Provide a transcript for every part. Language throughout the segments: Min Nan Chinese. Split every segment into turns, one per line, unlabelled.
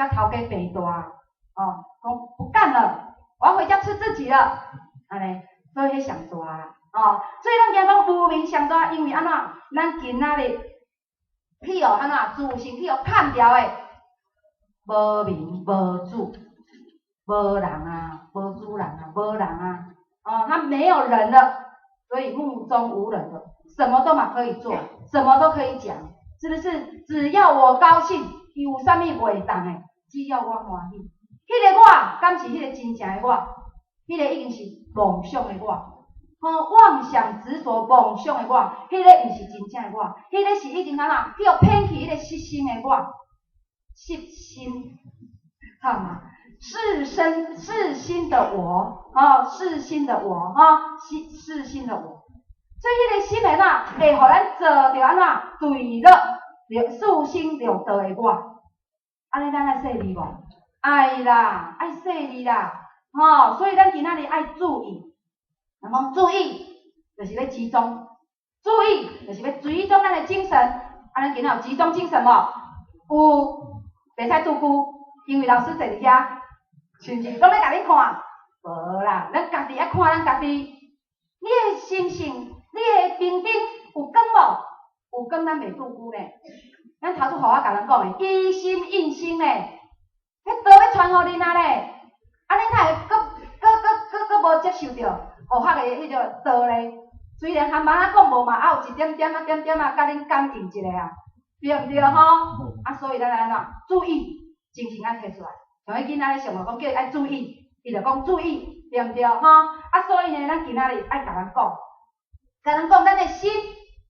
佮頭家病大，哦，講不幹了，我要回家吃自己了，按呢，所以彼上大啦，哦，所以咱今講無明上大，因為按怎，咱今仔日去予按怎自性去予砍掉的，無明無主，無人啊，無主人啊，無人啊，哦，他沒有人了，所以目中無人了，什麼都嘛可以做，什麼都可以講，是不是？只要我高興，有啥物袂當的？只要我歡喜，彼個我，敢是彼個真正的我？彼個已經是妄想的我，吼，妄想執著妄想的我，彼個毋是真正的我，彼個是已經按怎去予騙去彼個色身的我，色身，好嘛？識身識心的我，吼，識心的我，吼，識心的我，所以彼個心會按怎？會予咱做著按怎？墜落六四生六道的我。按呢咱愛細膩無？愛啦，愛細膩啦，吼！所以咱今仔日愛注意，人講注意，就是欲集中，注意就是欲集中咱的精神。啊，咱今仔有集中精神無？有，袂使拄久，因為老師坐佇遐，是毋是？攏咧共恁看？無啦，咱家己愛看咱家己。你的心性，你的面頂有光無？有光，咱袂拄久呢。咱頭拄予我共人講的，以心印心呢，彼道欲傳予恁啊咧，啊恁哪會閣閣閣閣閣無接受著佛學的彼個道咧？雖然含蠓仔講無嘛，也有一點點仔點點仔，共恁感應一下啊，對毋對吼？啊，所以咱愛按怎注意，精神愛提出來。像彼囡仔咧上課講叫伊愛注意，伊就講注意，對毋對吼？啊，所以呢，咱今仔日愛共人講，共人講，咱的心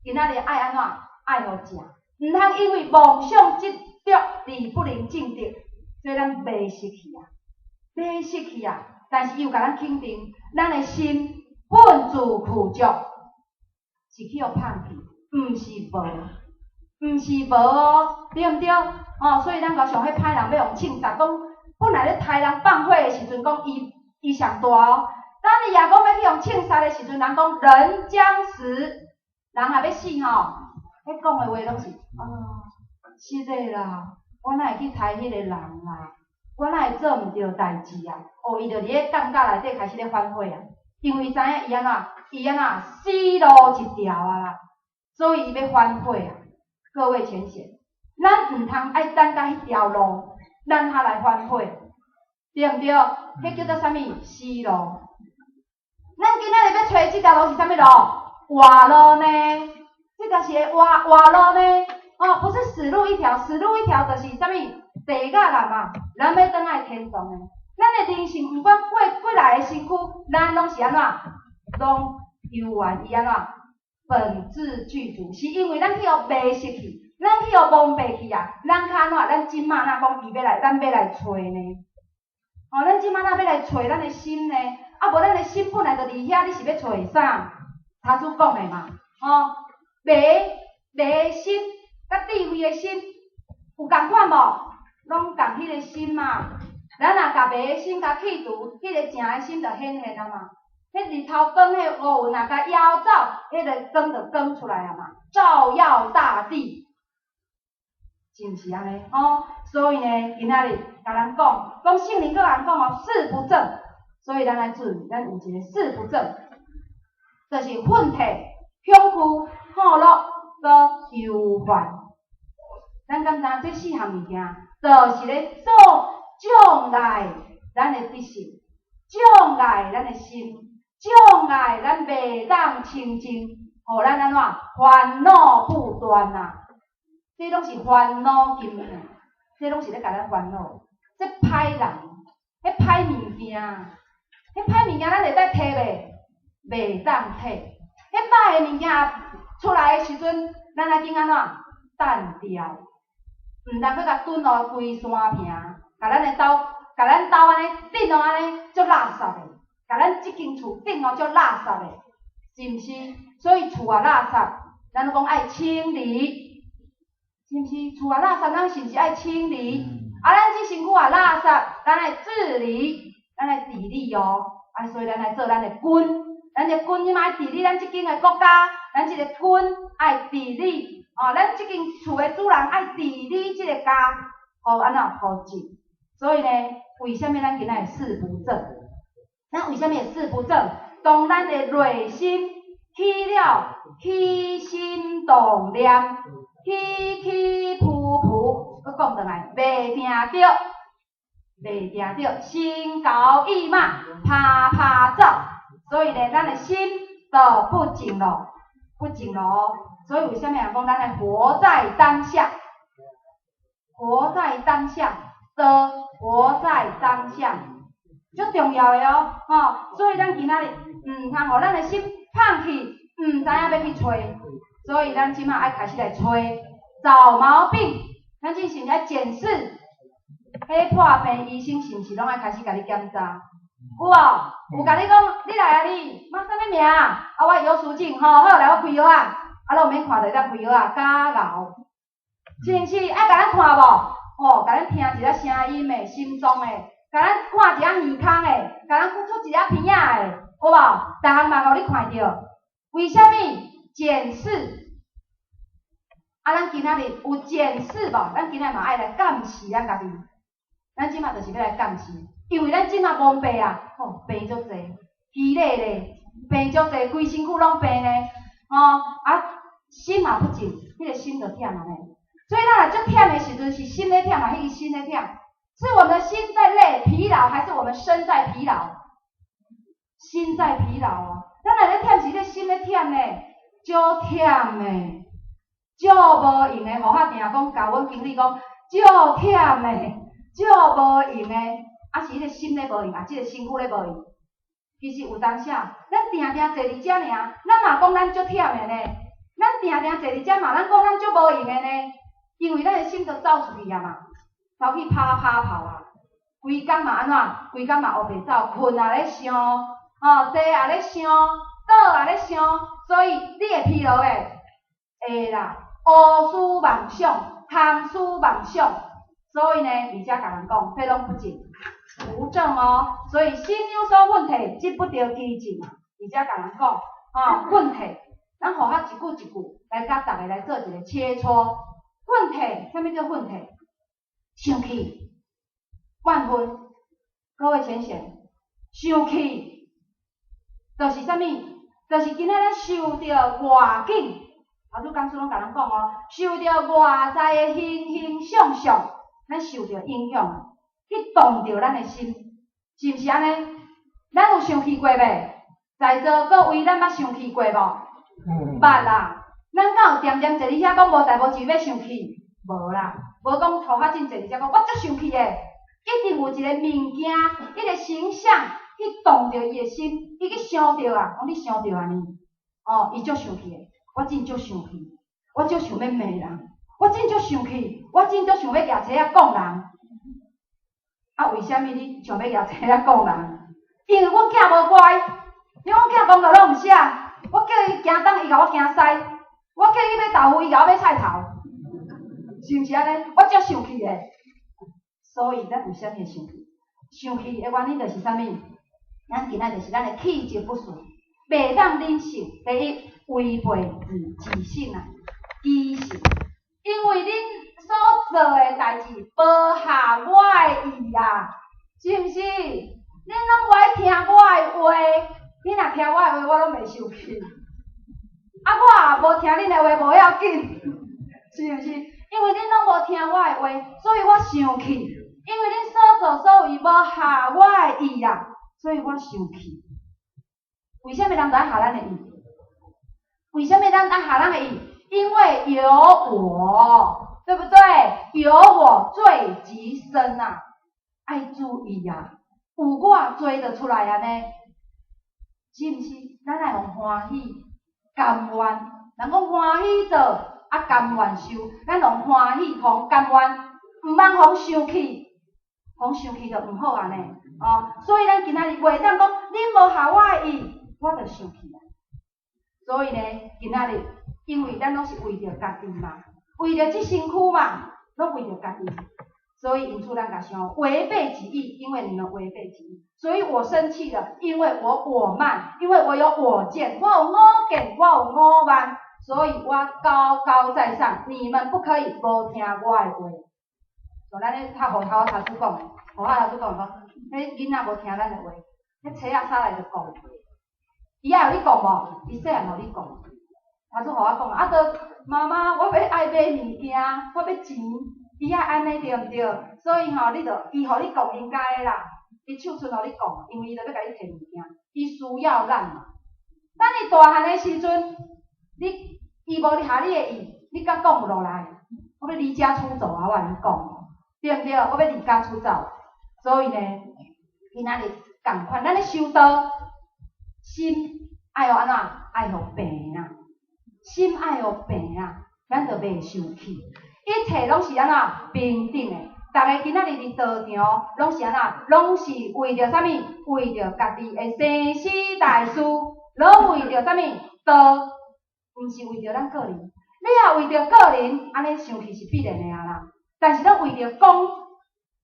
今仔日愛按怎？愛予正。毋通因為妄想執著而不能證得，所以咱迷失去啊，迷失去啊！但是伊有共咱肯定，咱的心本自具足，是去予放棄，毋是無，毋是無哦，對毋對？吼，所以咱講像彼歹人欲予槍殺，講本來咧刣人放火的時陣，講伊伊上大哦。當伊若講欲去予槍殺的時陣，人講人將死，人若欲死吼。彼講的話攏是啊，是的啦，我哪會去刣彼個人啦？我哪會做毋著代誌啊？哦，伊就佇咧尷尬內底開始咧反悔啊，因為知影伊按怎，伊按怎死路一條啊啦，所以伊欲反悔啊。各位淺顯，咱毋通愛等到彼條路，咱才來反悔，對毋對？彼叫做啥物？死路。咱今仔日欲揣這條路是啥物路？活路呢？這條是會活活路呢？哦，不是死路一條，死路一條就是啥物？地獄啦嘛，咱欲轉來天堂的。咱的人生毋管過幾來个身軀，咱攏是按怎？攏猶原伊按怎？本自具足，是因為咱去予迷失去，咱去予蒙蔽去啊！咱較按怎？咱這馬若講伊欲來，咱欲來揣呢？哦，咱這馬若欲來揣咱的心呢？啊，無咱的心本來就佇遐，你是欲揣啥？頭拄講的嘛，吼。迷迷心佮智慧的心有仝款無？攏仝彼個心嘛。咱若共迷的心共去除，彼個正的心就顯現啊嘛。彼日頭光，彼烏雲若共搖走，彼個光就光出來啊嘛，照耀大地，是毋是按呢？吼，所以呢，今仔日共人講，講聖靈閣人講哦，四不正，所以咱愛注意，咱有一個四不正，就是奮退、恐懼、好樂、閣憂患。咱敢知影這四項物件，就是咧做障礙咱的德性，障礙咱的心，障礙咱袂當清淨，予咱按怎煩惱不斷啊！這攏是煩惱根源，這攏是咧共咱煩惱。這歹人，彼歹物件，彼歹物件咱會當提袂？袂當提。彼歹的物件出來的時陣，咱愛緊按怎擲掉，毋通閣共囤予規山坪，共咱的兜，共咱兜按呢頂予按呢足垃圾的，共咱這間厝頂予足垃圾的，是毋是？所以厝也垃圾，咱攏講愛清理，是毋是？厝也垃圾，咱是毋是愛清理？啊，咱這身軀也垃圾，咱愛治理，咱愛治理哦。啊，所以咱愛做咱的君，咱的君這馬愛治理咱這間的國家，咱這個君愛治理，哦，咱這間厝的主人愛治理這個家，予按怎？予正。所以呢，為啥物咱今仔會四不正？咱為啥物會四不正？當咱的內心起了起心動念，起起伏伏，閣講轉來，袂定著，袂定著，心猴意馬，趴趴走。所以呢，咱的心就不靜咯，不靜咯。所以為啥物人講咱愛活在當下？活在當下的活在當下，足重要的哦，吼！所以咱今仔日毋通予咱的心放去，毋知影欲去揣。所以咱這馬愛開始來揣，找毛病。咱這是毋是愛檢視？彼破病醫生是毋是攏愛開始共你檢查？有無？有共你講，你來啊你，媽啥物名？啊，我姚淑靜吼，好來我開藥啊，啊，攏毋免看就會當開藥啊，加熬。是毋是愛共咱看無？吼，共咱聽一下聲音的，心臟的，共咱看一下耳孔的，共咱出一下鼻仔的，有無？逐項嘛予你看著。為啥物？檢視。啊，咱今仔日有檢視無？咱今仔嘛愛來監視咱家己。咱這馬就是欲來監視，因為咱這馬無病啊，吼，病足濟，虛咧咧，病足濟，規身軀攏病咧，吼，啊，心嘛不靜，彼個心就忝啊呢。所以咱若足忝的時陣，是心咧忝啊，彼個身咧忝？是我們的心在累疲勞，還是我們身在疲勞？心在疲勞哦。咱若咧忝是咧心咧忝呢，足忝的，足無閒的。予我定講，共阮經理講，足忝的，足無閒的，啊是彼個心咧無閒，啊這個身軀咧無閒。其實有當時，咱定定坐佇遮爾，咱嘛講咱足忝的呢。咱定定坐佇遮嘛，咱講咱足無閒的呢。因為咱的心都走出去啊嘛，走去趴趴跑啊，規工嘛按怎？規工嘛烏白走，睏也咧想，吼，坐也咧想，倒也咧想，所以你會疲勞袂？會啦，烏思妄想，空思妄想，所以呢，佇遮共人講，彼攏不正，不正哦。所以心有所問題，則不著其正啊。佇遮共人講，吼，問題，咱予較一句一句來共逐家來做一個切磋。問題，啥物叫問題？生氣、怨恨，各位淺顯，生氣，就是啥物？就是今仔咱受著外境，頭拄講師攏共咱講哦，受著外在的形形相相，咱受著影響，去動著咱的心，是毋是按呢？咱有生氣過袂？在座各位，咱捌生氣過無？捌啦。咱敢有恬恬坐佇遐講無代無誌欲生氣？無啦，無講塗較真坐佇遮講，我足生氣的，一定有一個物件，一個形象去動著伊的心，伊去想著啊，講你想著按呢，哦，伊足生氣的，我真足生氣，我足想欲罵人，我真足生氣，我真足想欲舉錘仔摃人。啊，為啥物你想欲舉錘仔摃人？因為阮囝無乖，因為阮囝功課攏毋寫，我叫伊行東，伊共我行西。我叫伊買豆腐，伊共我買菜頭，是毋是按呢？我足生氣的，所以咱為啥物會生氣？生氣的原因就是啥物？咱今仔就是咱的氣質不順，袂當忍受。第一，違背自自性啊，己性，因為恁所做的代誌無合我的意啊，是毋是？恁攏無愛聽我的話，恁若聽我的話，我攏袂生氣。啊，我也無聽恁的話，無要緊，是毋是？因為恁攏無聽我的話，所以我生氣。因為恁所作所為無合我的意啊，所以我生氣。為啥物人都愛合咱的意？為啥物咱愛合咱的意？因為有我，對不對？有我罪即生啊，愛注意啊，有我罪就出來啊呢，是毋是？咱愛予歡喜。甘願，人講歡喜做，啊甘願受，咱予歡喜，予甘願，毋通予生氣，予生氣就毋好按呢，哦，所以咱今仔日袂當講，恁無合我的意，我就生氣啊。所以呢，今仔日，因為咱攏是為著家己嘛，為著這身軀嘛，攏為著家己，所以因此咱共想違背己意，因為你們違背己意，所以我生氣了，因為我我慢，因為我有我見，我有我見，我有我慢，所以我高高在上，你們不可以無聽我的話。像咱咧較戶口頭拄講的，戶口頭拄講講，彼囡仔無聽咱的話，彼冊仔衫來就講，伊愛予你講無？伊細漢予你講，頭拄予我講，啊，著媽媽，我欲愛買物件，我欲錢，伊愛按呢對毋對？所以吼，你著伊予你講應該的啦，伊手伸予你講，因為伊著欲共你提物件，伊需要咱嘛。等伊大漢的時陣，你伊無合你的意，你敢講落來？我欲離家出走啊！我共你講，對毋對？我欲離家出走。所以呢，今仔日仝款，咱咧修道，心愛予按怎？愛予平啊！心愛予平啊！咱就袂生氣，一切攏是按怎平等的。逐家今仔日佇道場，攏是按怎？攏是為著啥物？為著家己的生死大事，攏為著啥物？道，毋是為著咱個人。你若為著個人，按呢生氣是必然的啊啦。但是咱為著講，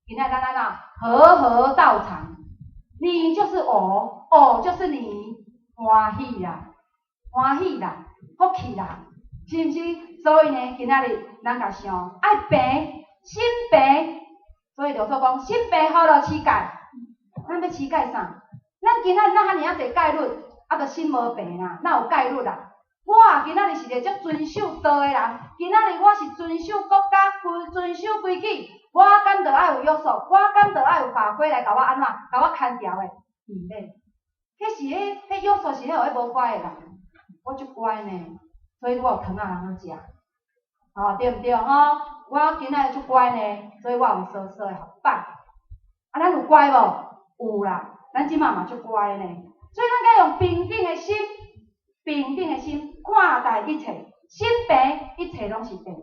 今仔咱按怎？和合道場，你就是我，我就是你，歡喜啦，歡喜啦，福氣啦，是毋是？所以呢，今仔日咱共想愛平，心平。所以六祖講，心平何樂持戒？咱欲持戒啥？咱今仔日哪遐爾仔濟戒律，啊，著心無平啊，哪有戒律啊？我今仔日是一個足遵守道的人，今仔日我是遵守國家規遵守規矩，我敢著愛有約束，我敢著愛有法規來共我按怎，共我牽牢的？毋免，彼是彼彼約束是彼予彼無乖的人，我足乖呢，所以我有糖仔通好食，吼，對毋對吼？我今仔日足乖呢，所以我有酥酥的予放。啊，咱有乖無？有啦，咱這馬嘛足乖呢，所以咱該用平等的心，平等的心看待一切，心平，一切攏是平。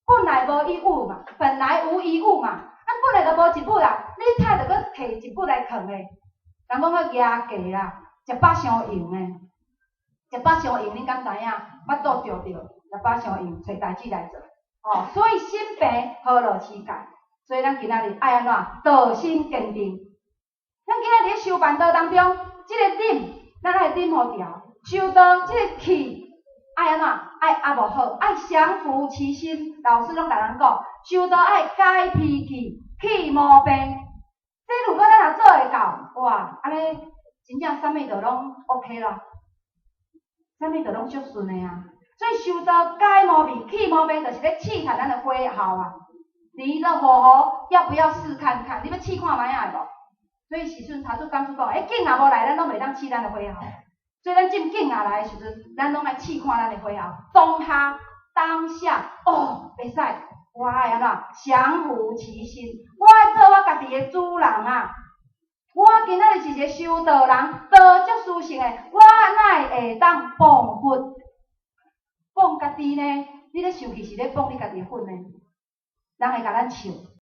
本來無一物嘛，本來無一物嘛，咱本來就無一物啦，你菜著閣提一物來囥的，人講去蜈雞啦，食飽傷閒的，食飽傷閒，恁敢知影？腹肚脹著，食飽傷閒，揣代誌來做，哦，所以心平何樂持戒？所以咱今仔日愛按怎？道心堅定。咱今仔日佇修辦道當中，這个忍，咱愛忍予牢。修道這个氣，愛按怎？愛壓無好，愛降伏其心。老師攏共咱講，修道愛改脾氣，去毛病。這如果咱若做會到，哇，按呢真正啥物就攏 OK 啦，啥物就攏足順的啊。所以修道改毛病、去毛病，就是咧試探咱的火候啊。你的火候要不要試看看？你欲試看覓仔會無？所以時陣頭拄講出講，欸，境若無來，咱攏袂當試咱的火候。所以咱進境若來的時陣，咱攏愛試看咱的火候。當下當下，哦，袂使，我愛按怎？降伏其心，我愛做我家己的主人啊！我今仔日是一个修道人，道足殊勝的，我哪會當謗佛？謗家己呢？你咧生氣是咧謗你家己的佛呢？人會共咱笑。